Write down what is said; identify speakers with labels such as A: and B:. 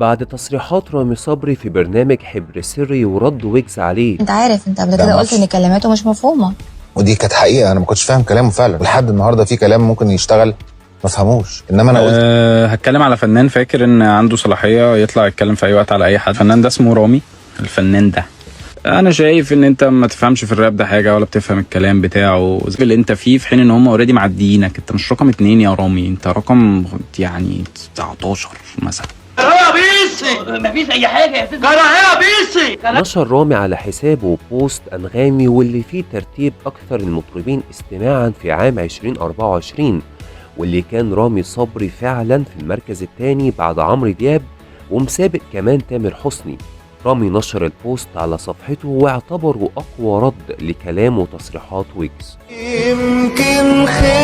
A: بعد تصريحات رامي صبري في برنامج حبر سري ورد ويجز عليه.
B: انت عارف انت قبل
C: لا،
B: كده
C: ما
B: قلت ان كلماته مش مفهومه.
C: ودي كانت حقيقه، انا ما كنتش فاهم كلامه فعلا، ولحد النهارده في كلام ممكن يشتغل ما فهموش، انما انا قلت
D: هتكلم على فنان فاكر ان عنده صلاحية يطلع يتكلم في اي وقت على اي حد. الفنان ده اسمه رامي. الفنان ده انا شايف ان انت ما تفهمش في الراب ده حاجة ولا بتفهم الكلام بتاعه زي اللي انت فيه، في حين ان هم already معديينك. انت مش رقم 2 يا رامي، انت رقم يعني 19 مثلا.
E: مفيش اي حاجة يا ستي.
A: نشر رامي على حسابه بوست أنغامي واللي فيه ترتيب أكثر المطربين استماعا في عام 2024، واللي كان رامي صبري فعلا في المركز الثاني بعد عمرو دياب ومسابق كمان تامر حسني. رامي نشر البوست على صفحته واعتبره أقوى رد لكلام وتصريحات ويجز.
C: يمكن خير.